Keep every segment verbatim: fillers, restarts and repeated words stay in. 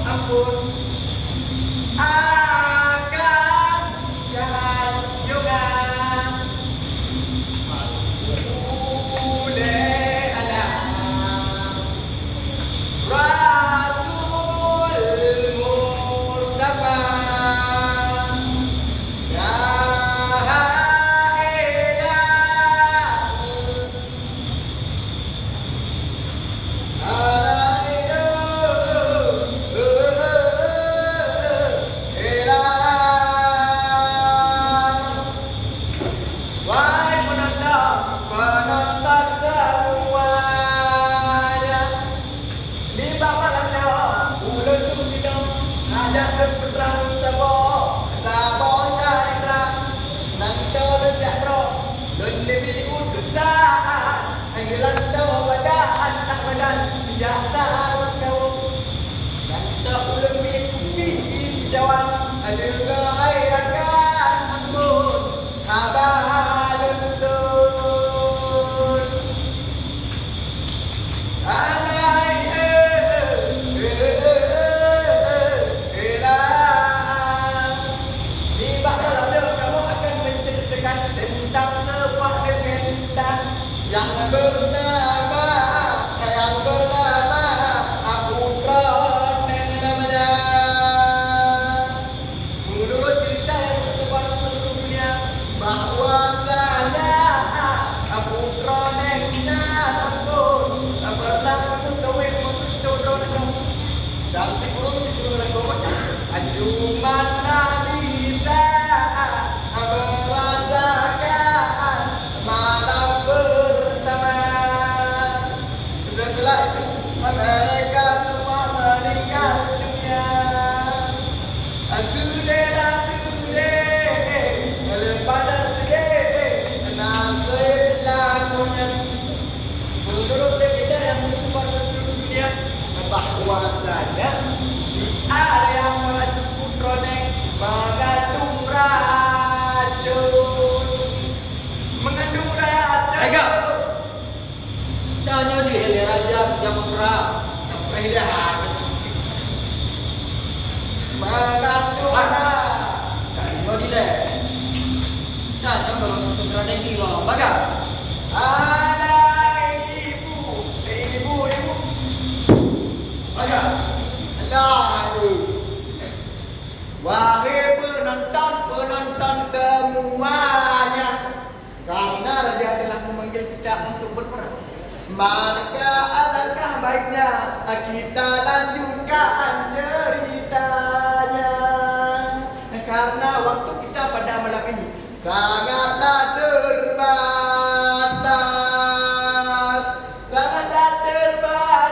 Ampun, akan jalan jungan. Ulèe alam Rasul Mustafa. Dah elah. Wahai penonton, penonton semuanya, nibak malam nyoe ulôn dum sidong hana lôn peutrang saboh, saboh cahya terang. Nang toh lôn jak droe, lôn leubeh utusan, hai geulantoe badan, anak badan, biasa lôn kawöm. Nang toh ulôn miet kupi sijawan, aneuk hai rakan ampun, haba lôn susun. Alai, eh, eh, eh, eh, eh, eh, lah. Nibak malam nyoe kamoe akan menceritakan tentang sebuah legenda yang bernama, yang bernama Abu Tron namanya. Meunurot cerita nyang teusebar di seluruh dunia, bahwasanya Abu Tron nyan ampôn pernah meukawen ngon sidroe lakoe. Dan sikureueng-sikureueng lakoe nyan, cuma Nabi Isa merasakan malam pertama. Setelah itu, mereka semua meninggal dunia. Sudah lah sudah, lepas dah sudah, nasib lakoe nyan. Menurut legenda yang tersebar di seluruh dunia, bahwasanya di area Maju Putroe mengandung racun. Mengandung racun. Hai, Kak! Tanyoe di ilèe raja jamèe prang. Prang dah. Maka Tuhan. Tanyoe di lé. Tanyoe kalau sebenarnya di lom baga. Ada ibu, ibu, ibu. Baga. Ada ibu. Wahai penonton-penonton semuanya, karena raja telah memanggil kita untuk berperang, maka alangkah baiknya kita lanjutkan ceritanya. Karena waktu kita pada malam ini sangatlah terbatas, sangatlah terbatas.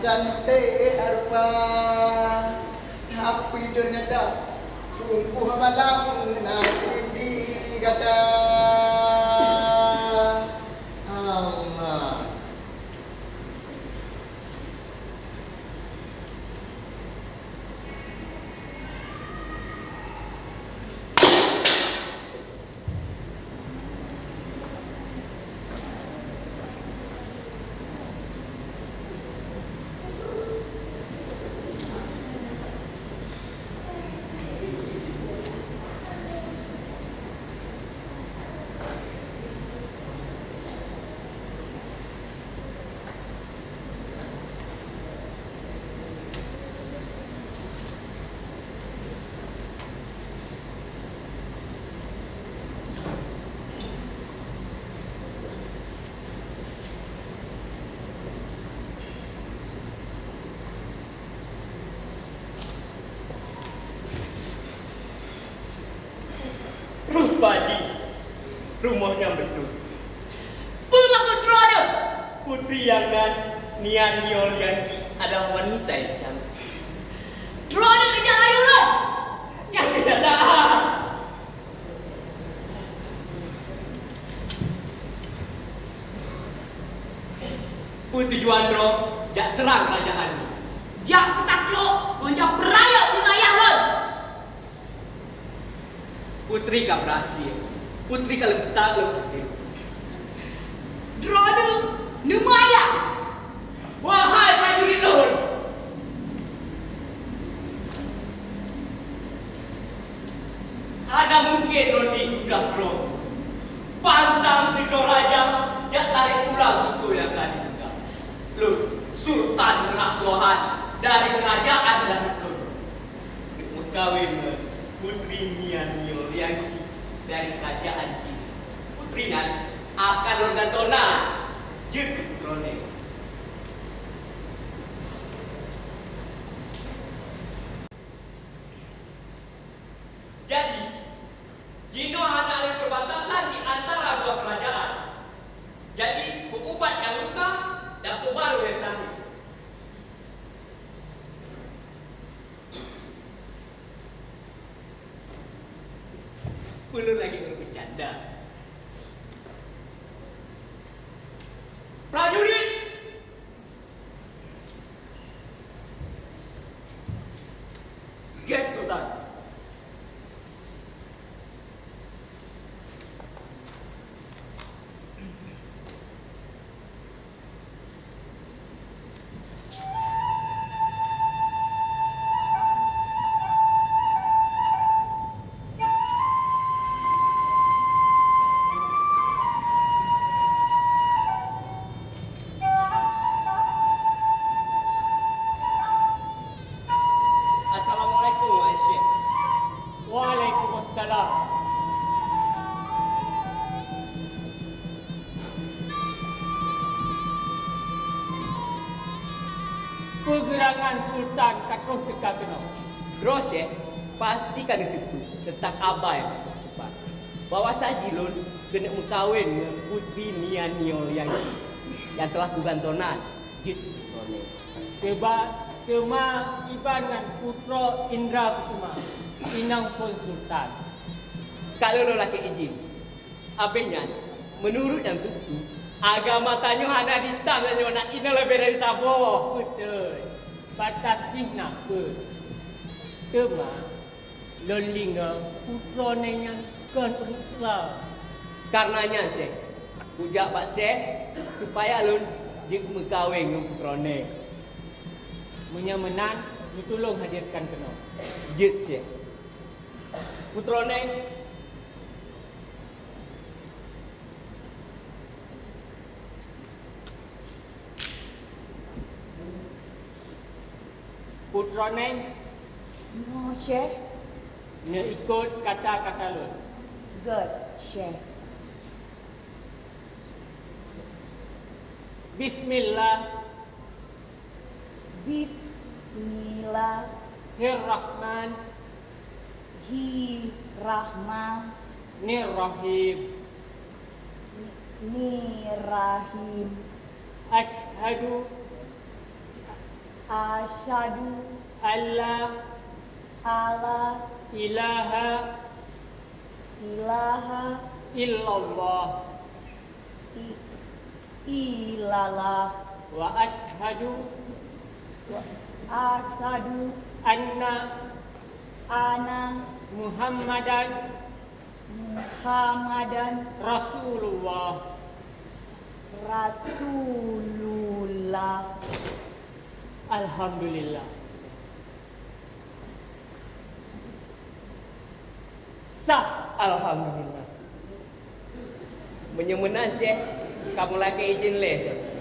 Cantik rupa, tapi ternyata sungguh malang nasib di gata. Allah. Rupa jih rumoh nyang beutôi. Peue maksud droeneuh? Putri nyang nan Nian Nyoe Lian Ki adalah wanita nyang cantik. Droeneuh rijak rayeuk lôn? Nyan keuh that. Peue tujuan droe jak seurang keurajeuen nyoe? Jak peutaklok ngon jak peurayeuk wilayah lôn. Putri ka beurhasil. Putri ka leupeutang lôn até. Droeneuh neumeuayah! Wahai prajurit lôn! Hana mungken lôn lé hudah droe. Pantang sidroe raja jak tarek ulang tutoe nyang ka jipeugah. Lôn, Sultan Meurah Yohan dari Keurajaan Darul Ulum, neuk meukawen ngon Putri Nian Nyoe Lian Ki dari Keurajaan Cina. Putri nyan akan lôn gantoe nan jeuet keu putroe nyoe. Jadi, jinoe hana lé perbatasan di antara dua keurajaan. Jadi, peuubat nyang luka dan peubarô nyang sakét. Peuleueh lagèe ureueng beucanda. Prajurit! Gét, Sultan! Assalamualaikum, wahai Syekh. Waalaikumsalam. Peugeurangan Sultan ka troh teuka keunoe. Droe Syekh pasti ka neuteupeue teuntang haba nyang ka troh teuba, bahwa saji lôn keuneuk meukawen ngon Putri Nian Nyoe Lian Ki nyang telah kugantoe nan jeuet keu droeneuh. Teuba, teuma iban ngon Putroe Indra Kusuma, inong phon Sultan. Ka lôn lakèe idhin. Abéh nyan, meunurot nyang tutu, agama tanyoe hana ditam tanyoe na inong leubeh dari saboh. Beutôi, batas jih na peuet. Teuma, lôn lingong putroe nyan kon ureueng Islam. Kareuna nyan, Syekh, kujak bak Syekh supaya lôn jeuet meukawen ngon putroe. Meunyoe meunan, neutulông hadirkan keunoe. Jeuet, Syekh. Putroe, Putroe, Mo, Syekh. Neuikot kata-kata lôn. Gét, Syekh. Bismillah. Bismillah. Hirrahman. Hirrahman. Nirrahim. Ni-, Nirrahim. Asyhadu. Asyhadu أن لا alla ilaha ilaha illallah. I-, illallah. Wa asyhadu Wa asyhadu anna anna Muhammadan Muhammadan Rasulullah. Rasulullah. Alhamdulillah. Sah, alhamdulillah. Meunyoe meunan, Syekh, kamoe lakée idhin lé, Syekh.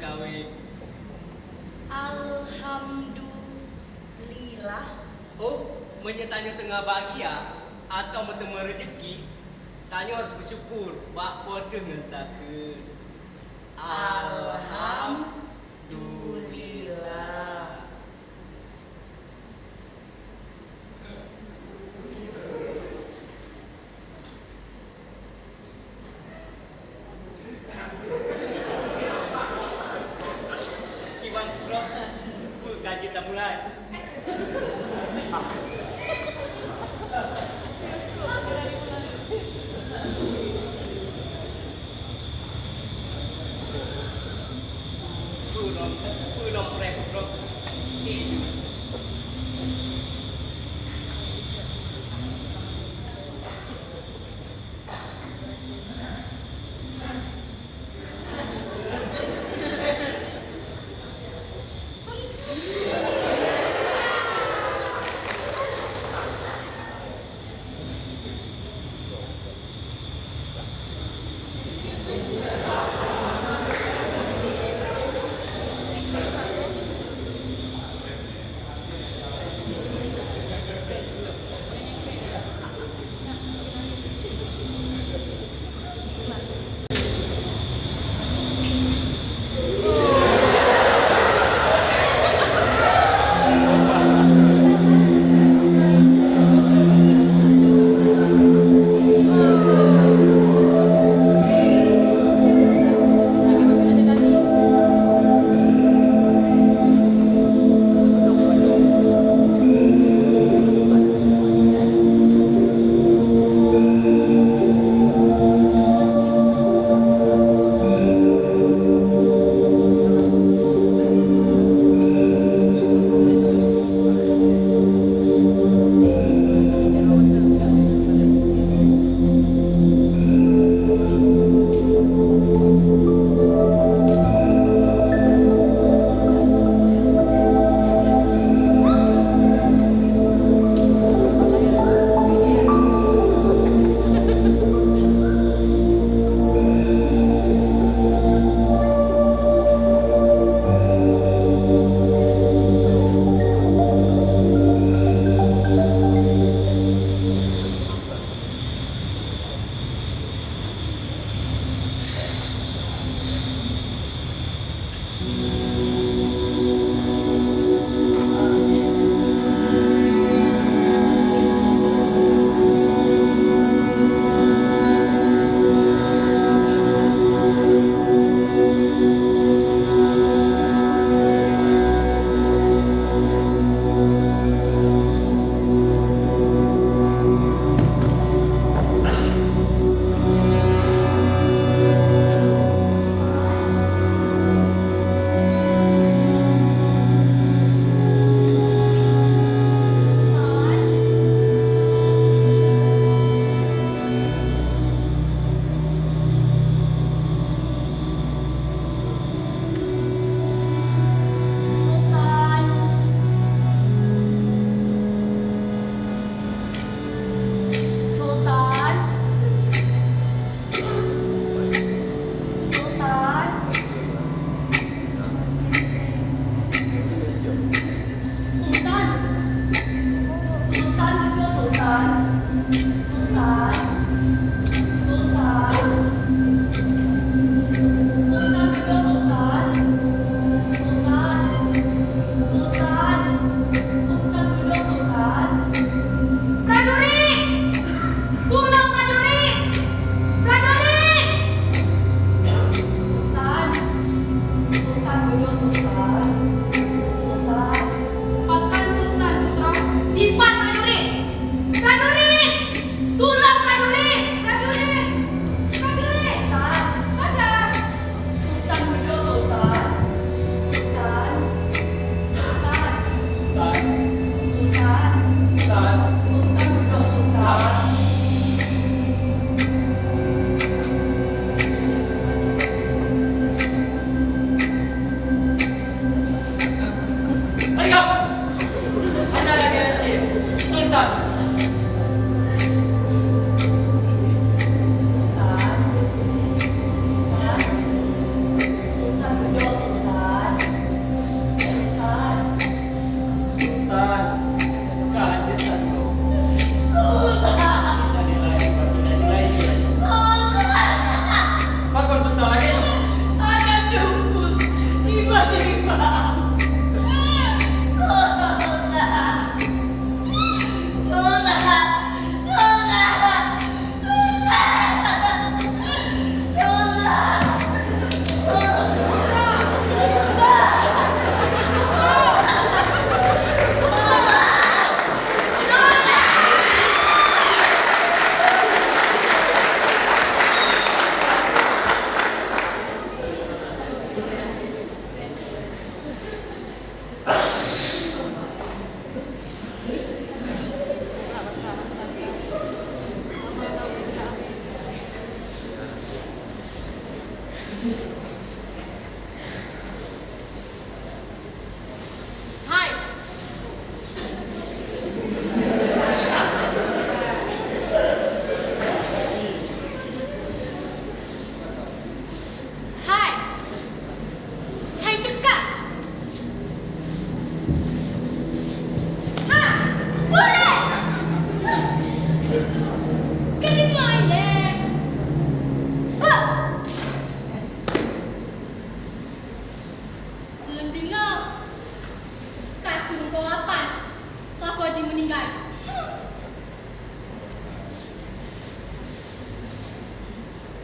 Kawé. Alhamdulillah. Oh, meunyoe tanyoe teungoh bahagia atawa meuteumé reuzeki, tanyoe harôh beusyukur bak Po teuh ngon takheun. Alhamdulillah. Iwan Pro, peue ka jeuet tamulai? Peue lom, peue lom preh, Pro?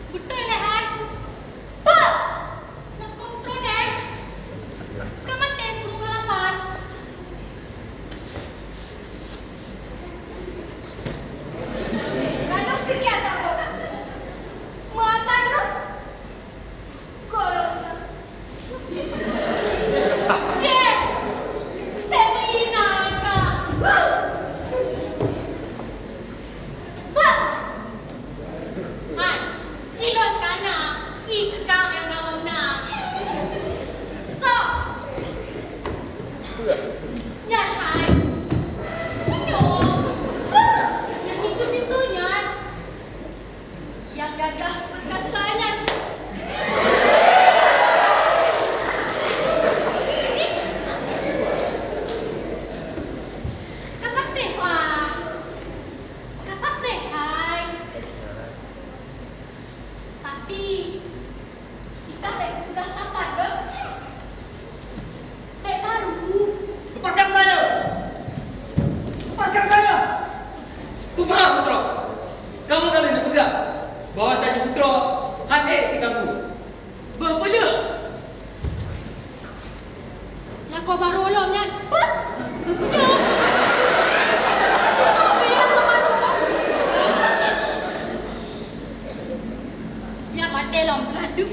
Beutôi lé hai. Bah! Lakoe putroe nyan ka maté sigoe balapan. Gadôh pike ata boh. Meuatan roh. Golom na. Céh! Peuminan ka. Bah! Hai, ilôn kana ikang nyang galom na. Sok! Nyan hai. Nyoe. Bah! Nyang itu-itu nyan. Nyang gagah peurkasa nyan. Ka patéh hai. Ka patéh hai. Tapi, Ka bèk geupeugah sapat beuh. Bèk karu. Lepaskan saya! Lepaskan saya! Peue meu'ah, Putroe? Kamoe ka lheueh neupeugah bahwa saji Putroe han ék diganggu. Beuh peuleueh! Lakoe barô lom nyan. Peue? Nyoe. Cusok pih lakoe barô lom. Nyak maté lom peugadeueng.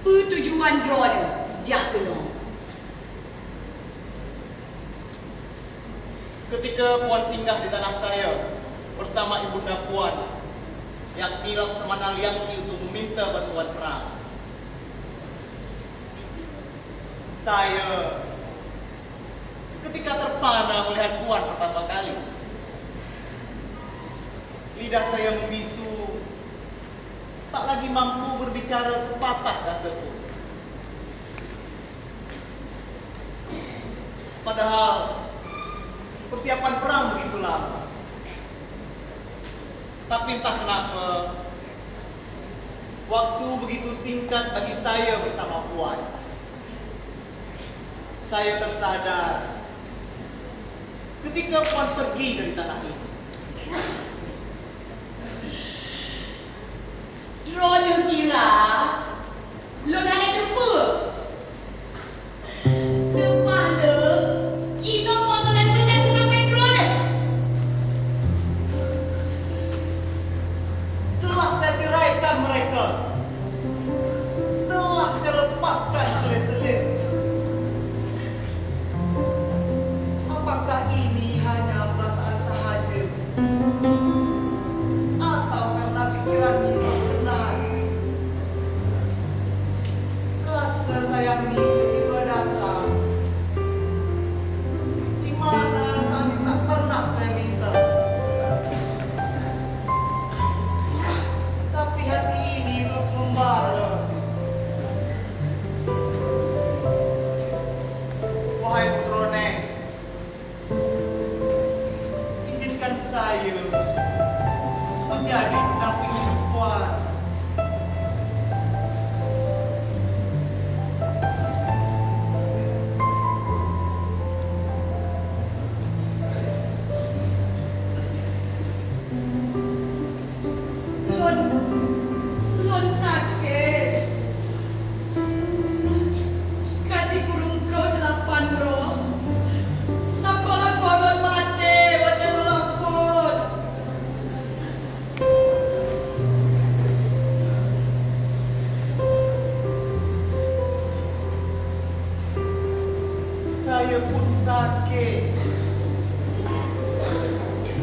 Peue tujuan droeneuh jak keunoe? Ketika Puan singgah di tanah saya bersama ibunda Puan, yakni Laksamana Liangki, untuk meminta bantuan perang, saya seketika terpana melihat Puan pertama kali. Lidah saya membisu, tak lagi mampu berbicara sepatah kata pun. Padahal persiapan perang begitu lama. Tapi entah kenapa, waktu begitu singkat bagi saya bersama Puan. Saya tersadar ketika Puan pergi dari tanah ini. Droeneuh kira lôn hana teupeue? Leupah lé, inoe po seuleueng-seuleueng sampoe droeneuh. Telah saya ceraikan mereka. Telah saya lepaskan seuleueng-seuleueng. Apakah ini hanya perasaan sahaja? Atau karena pikiran Nibas benar? Rasa sayang Nibas tiba datang di mana saat yang tak pernah saya minta. Tapi hati ini terus membara. Wahai putroe nèng, izinkan saya menjadi pendamping hidup Puan. Lôn, lôn sakét. Ka sikureueng ploh delapan droe. Lakoe-lakoe lôn maté watèe lôn lapor. Saya pun sakét.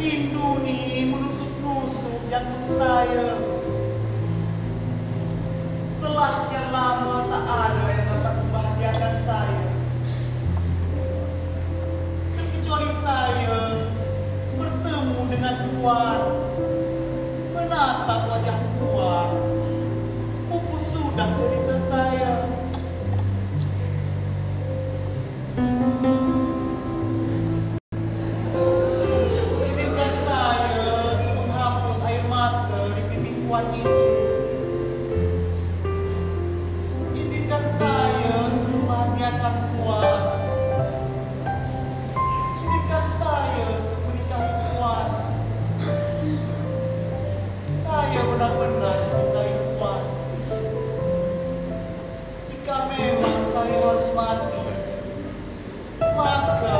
Rindu ni menusuk-nusuk jantung saya. Setelah sekian lama tak ada yang dapat membahagiakan saya. Terkecuali saya bertemu dengan Puan, menatap wajah Puan, pupus sudah derita saya. Izinkan saya untuk menghamba Izinkan saya membahagiakan Tuan. Izinkan saya untuk menikahi Tuan. Saya benar-benar mencintai Tuan. Jika memang saya harus mati, maka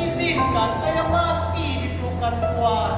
izinkan saya mati di pelukan Tuan.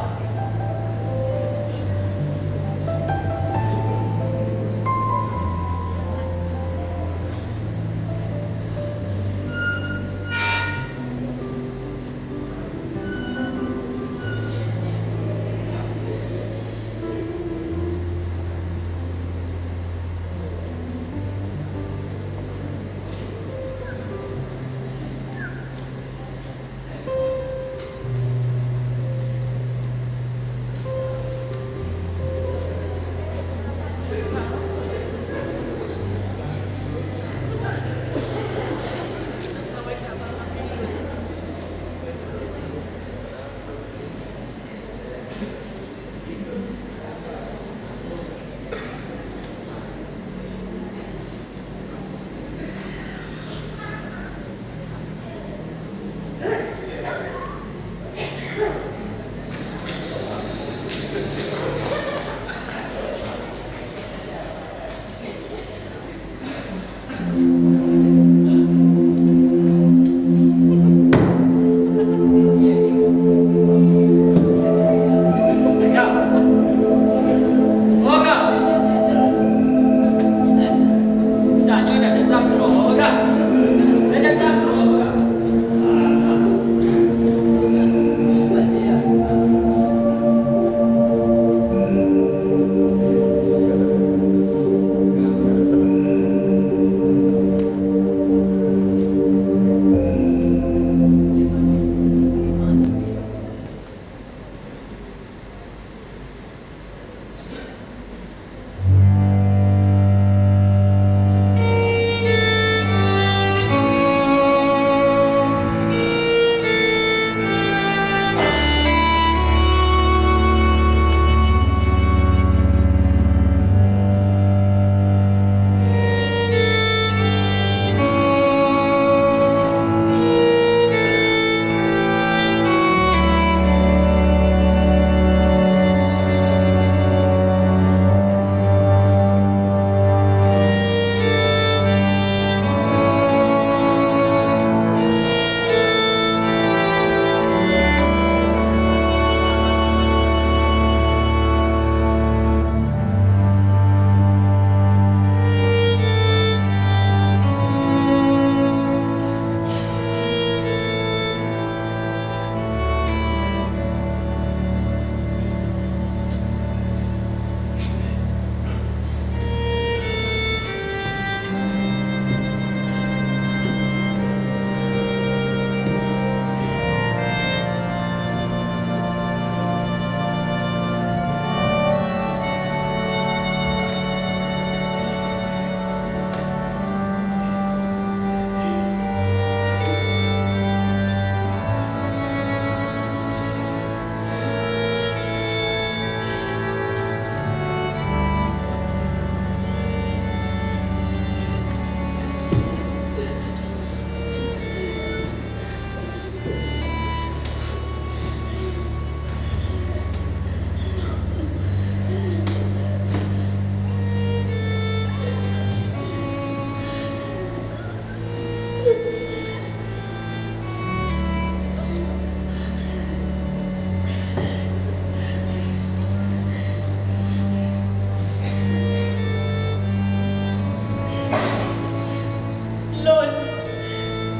Lôn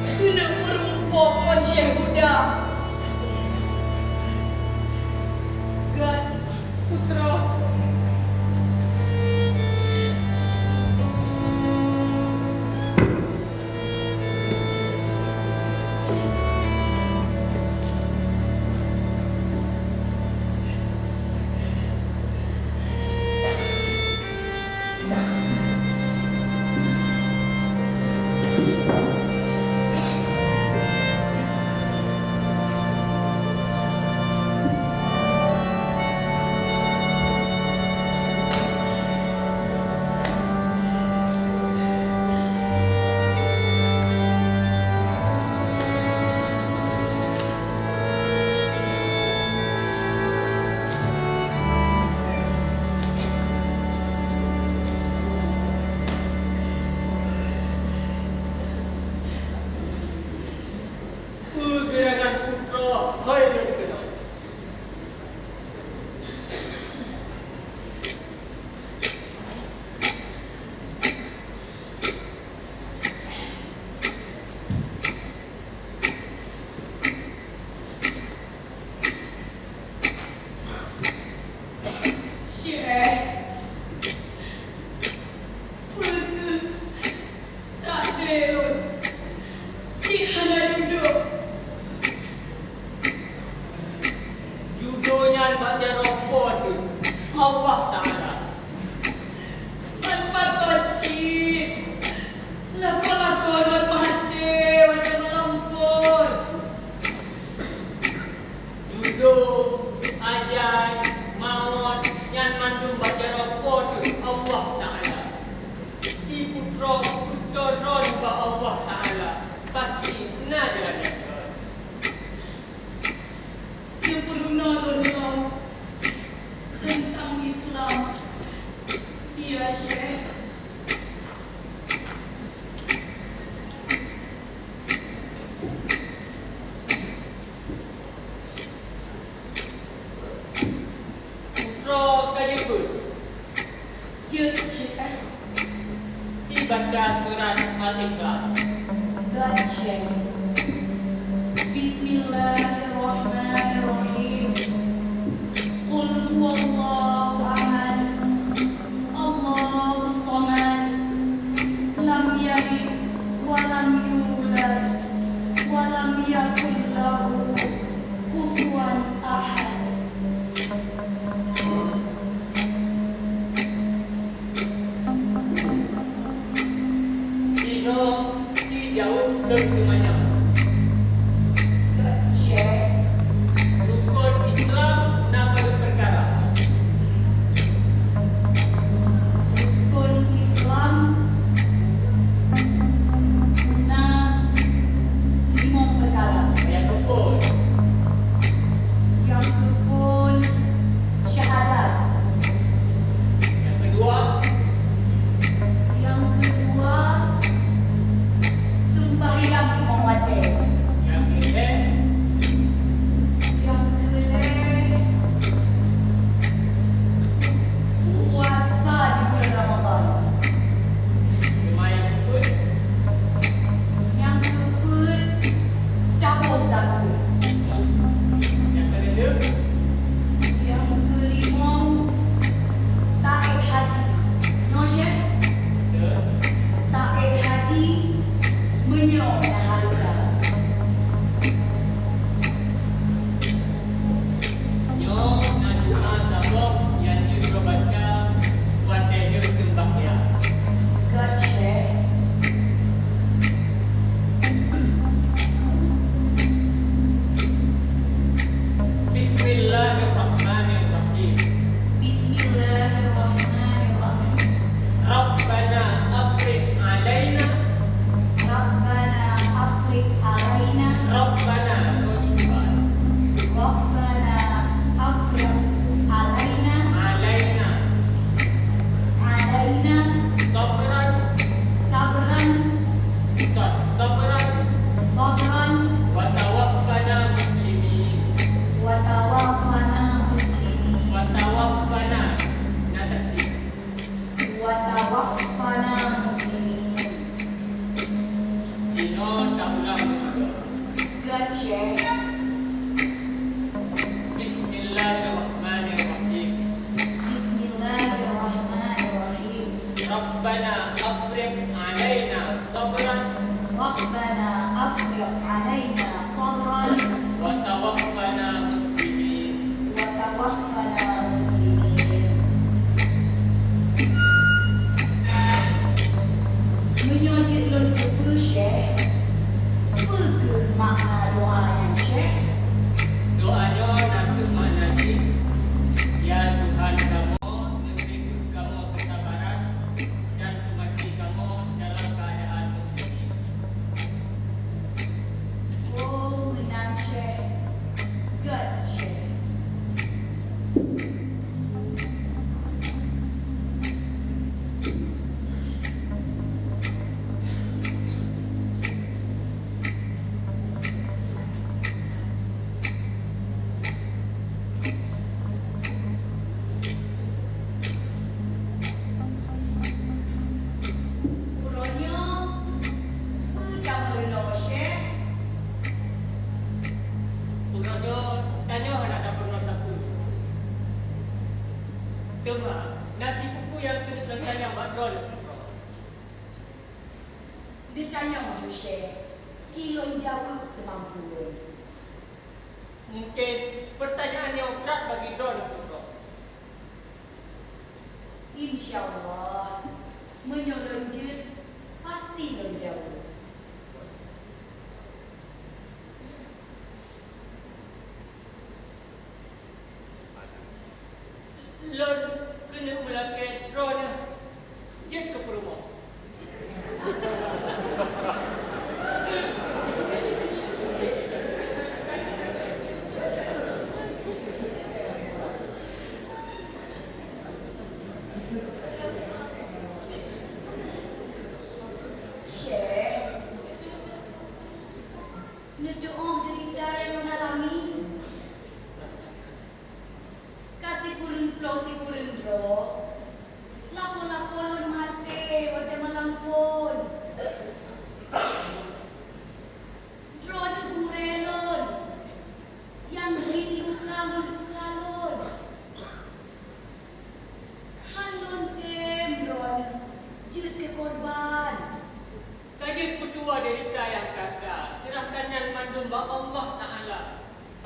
keuneuk meurumpok ngon Syekh Huda. Gèt, putroe. Syekh, peue kheueh takdé lôn jih hana judo? Judo nyan bak jaroe Po teuh, Allah Taala. Man pakon cit lakoe-lakoe lôn maté watèe malam phôn. Judo, ajai, mawöt, nyan mandum bak jaroe Po teuh, Allah Taala. Si putroe, putroe droen bak Allah Taala, pasti na jalan nyang jeuet. Nyang peurunoe lôn nyoe teuntang Islam, ya Syekh. Putroe ka jeuet? Jeuet, Syekh. Ci baca surat Al-Ikhlas. Geucok. Bismillahirrahmanirrahim. Qul huwallahu ahad. Allahus samad. Lam yalid wa lam yulad. Wa lam yakul lahu kufuwan ahad. Inoe ci jaweueb lôn teumanyong. Geucok. Rukon Islam na padum peukara? Rukon Islam na limong peukara. Nyang keupon? Nyang keupon syahadat. Nyang keudua? Nyang keudua, seumbahyang limong watèe. Nyang keulhèe? Nyang keulhèe, puasa di bulan Ramadan. Teuma nyang keupeuet? Nyang keupeuet, taboh zakeuet. Nyang keulhèe? Nyang keulimong, taék haji. Nyoe, Syekh? Betul. Taék haji meunyoe na hareuta. Nyoe na doa saboh nyang jeuet baca watèe jeuet seumbahyang. Geucok. Bismillahirrahmanirrahim. Bismillahirrahmanirrahim. Rabbana afrigh alaina. Rabbana afrigh alaina. Rabbana, Rabbana afrigh alaina. Alaina. Alaina. Sabran. Sabran. Sa-, sabran. Sabran. Wa tawaffana muslimin. Wa tawaffana muslimin. Wa tawaffana. Na tasydid. Wa tawaffana muslimin. Inoe taulang meusigoe. Geucok. Bismillahirrahmanirrahim. Bismillahirrahmanirrahim. Rabbana afrigh alaina sabran. Rabbana afrigh alaina sabran. Wa tawaffana muslimin. Wa tawaffana muslimin. Meunyoe jeuet lôn teupeue, Syekh, peue kheueh makna doa nyan, Syekh? Doa nyoe na kheueh makna jih, "Ya Tuhan kamoe, neubri kheueh kamoe keusabaran dan peumati kamoe dalam keuadaan muslimin." Teuma, na sibuku nyang keuneuk lôn tanyong bak droeneuh, Putroe. Neutanyong, Syekh, ci lôn jaweueb seumampu lôn. Mungken peurtanyaan nyoe brat bagi droeneuh, Putroe. Insya Allah, meunyoe lôn jeuet, pasti lôn jaweueb. Lôn keuneuk meulakée droeneuh jeuet keu peurumoh. Syekh, neutuoh deurita nyang lôn alami. Ka sikureueng ploh sikureueng droe, lakoe-lakoe lôn maté watée malam phon. Droeneuh gurée lôn, nyang bri luka ngon luka lôn. Han lôn tem droeneuh jeuet keu korban. Ka jeuet peutuwoe deurita nyang ka-ka, seurahkan nyan mandum bak Allah Taala.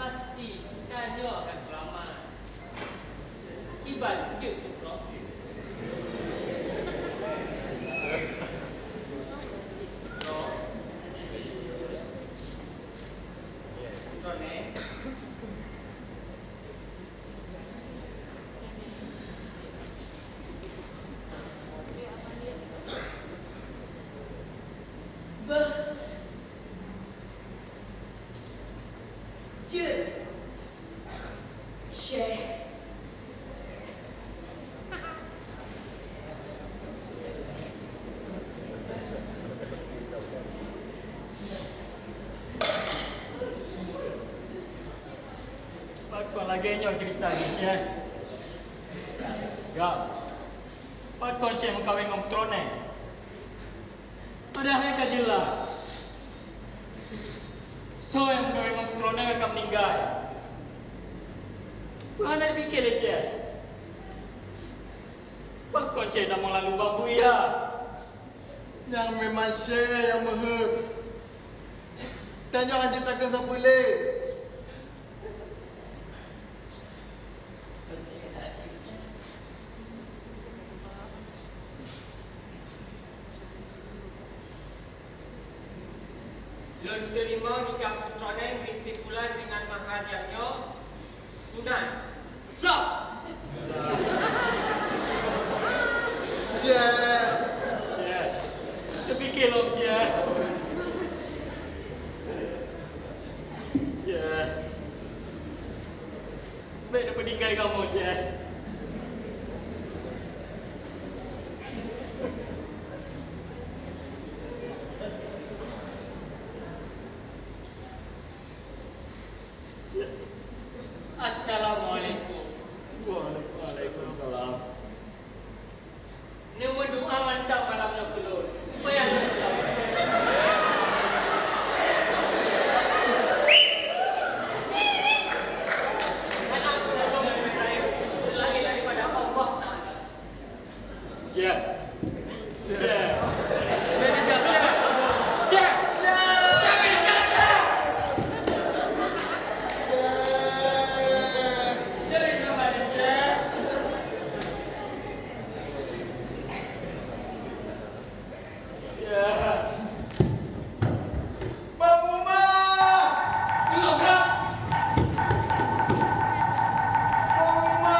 Pasti tanyoe akan seulamat. Kiban jeuet, Putroe. Putroe. Putroe, neh. Beuh. Jeuet. Syekh. Pakon lagée nyoe ceurita jih, Syekh? Ya. Pakon Syekh meukawen ngon Putroe nyoe? Padahai ka jeulaih, soe nyang meukawen ngon Putroe nyoe ka meuninggai. Peue hana jipike lé Syekh? Pakon Syekh tamong lam lubang buya? Nyan memang Syekh nyang meuheuet. Tanyoe hana takheun sapeue lé. Lôn teurimong nikah Putroe nyoe binti Fulan deungon mahar nyang nyoe. Sunan. Sah. Syekh. Syekh. Teupike lom, Syekh. Syekh. Bék neupeudinggai kamoe, Syekh. Assalamualaikum. Waalaikumsalam. Waalaikumsalam. Neumeudoa mantong malam nyoe keu lôn, supaya lôn seulamat. Hana peunah lôn leubeh rayeuk seulaén daripada Allah Taala. Syekh. Syekh. Syekh. Syekh. Syekh. Ya. Mak Uma! Mak Uma!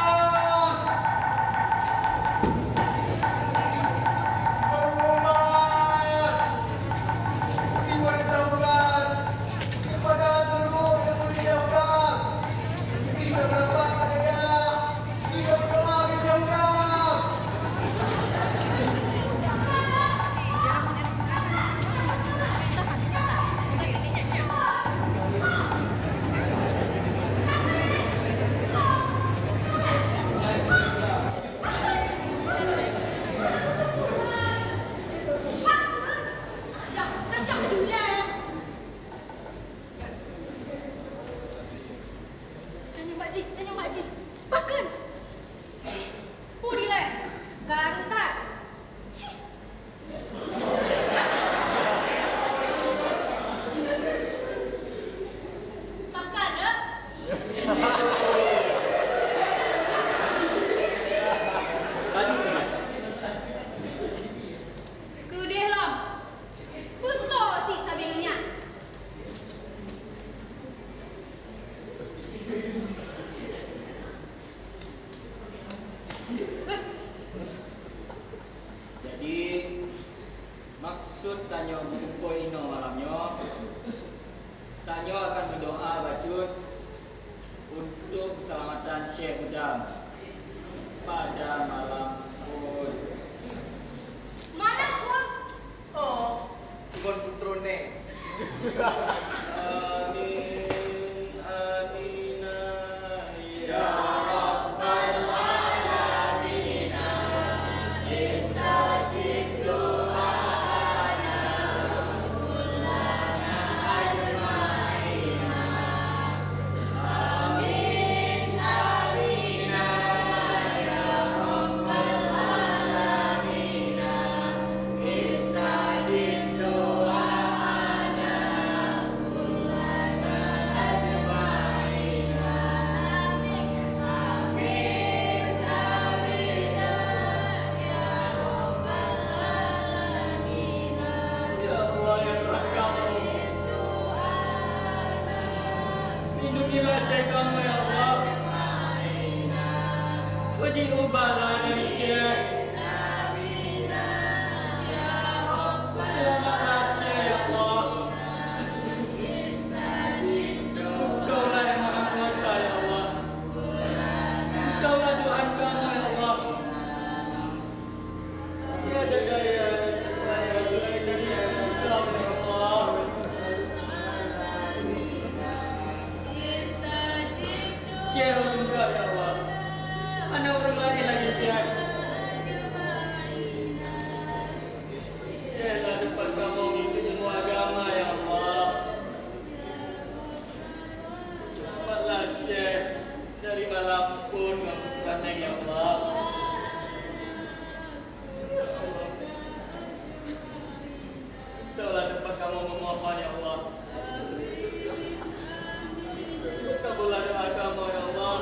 Jadi, maksud tanyoe meukumpôi inoe malam nyoe, tanyoe akan meudoa bacut untuk keuseulamatan Syekh Hudam pada malam phon. Malam phon? Oh, kon putroe nèh. Amin, amin, ya Rabbal Alamin. Istajib du'ana kullana ajma'ina. Amin, amin, ya Rabbal Alamin. Istajib du'ana kullana ajma'ina. Amin, amin, ya Rabbal Alamin. Ya Allah, ya Tuhan kami. Lindungilah syekh kami, ya Allah. Beujiôh bala dari syekh. Selamatlah syekh, ya Allah. Engkaulah yang Maha Kuasa, ya Allah. Engkaulah Tuhan kami, ya Allah. Tiada daya, tiada daya selain dari Engkau, ya Allah. Syekh ureueng gét, ya Allah. Hana ureueng laén lagi, Syekh. Syekh lah teumpat kamoe meununtut ilmu agama, ya Allah. Selamatlah Syekh dari bala phon ngon seupateng, ya Allah. Ya Allah. Itulah teumpat kamoe meumohon, ya Allah. Kabullah doa kamoe, ya Allah.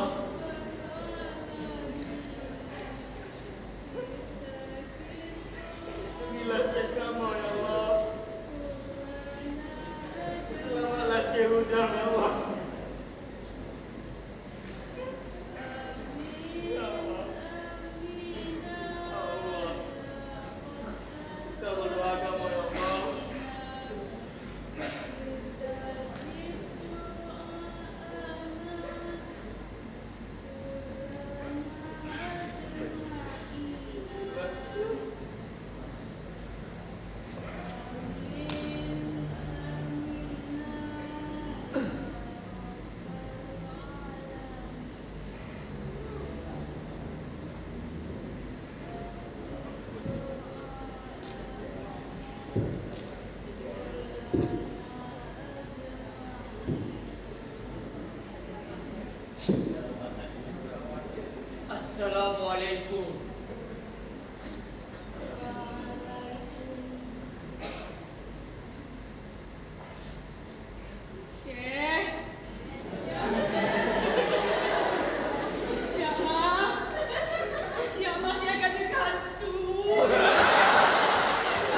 Lindungilah syekh kamoe, ya Allah. Selamatlah syekh Hudam, ya Allah. Ya Allah. Ya Allah. Kabullah doa kamoe, ya Allah. Assalamualaikum. Syekh. Ya Allah. Ya Allah, Syekh, ka jeuet keu hantu.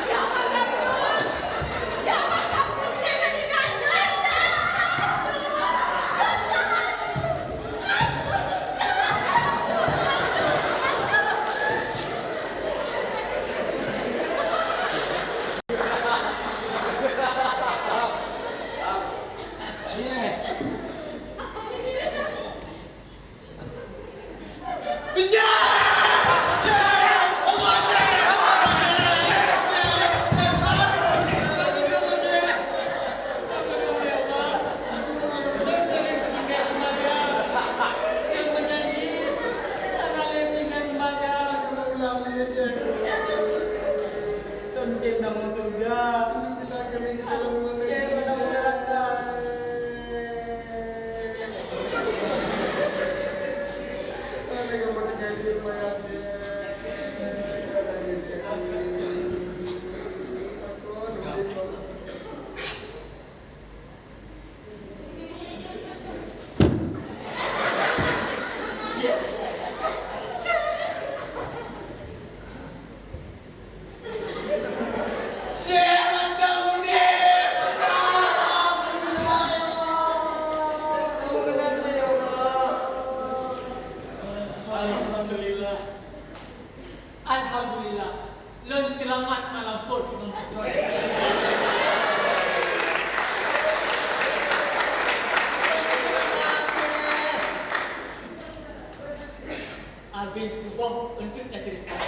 Ya Allah, takut. Ya Allah, takut. Syekh ka jeuet keu hantu. Alhamdulillah. Alhamdulillah, lôn seulamat malam phôn ngon putroe. Abéh suboh eunteuk taceurita.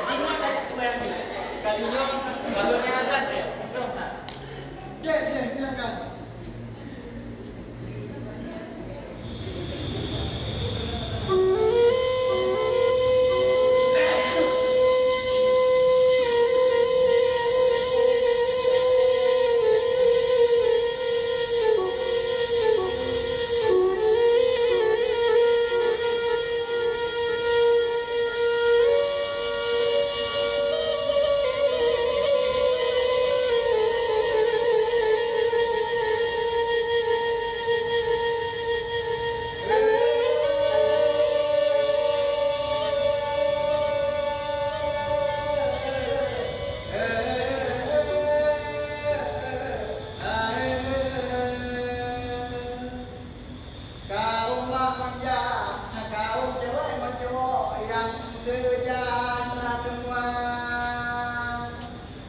Ingat tajak seumayang dulu. Kali nyoe, ka lôn azan cit. Terus, Ustaz. Jeh, jeh, silakan. Kaum Bahmanja, kaum cewek meucowok nyang seujahteura semua.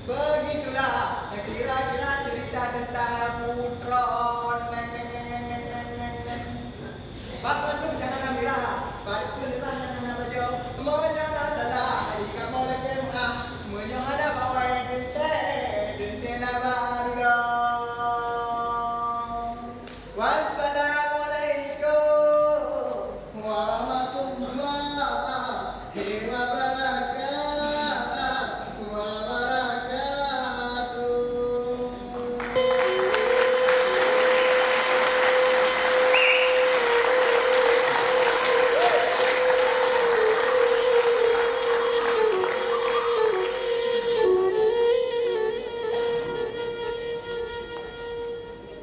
Begitulah kira-kira cerita tentang putroe. Neng, neng, neng. Bak bandum nyang hana mirah, bak peuneurah nyang hana bajoe. Meunyoe na salah, di kamoe lakée meu'ah. Meunyoe hana bawai teuntée, teuntée na bak dudoe. Wassalamualaikum warahmatullahi wabarakatuh.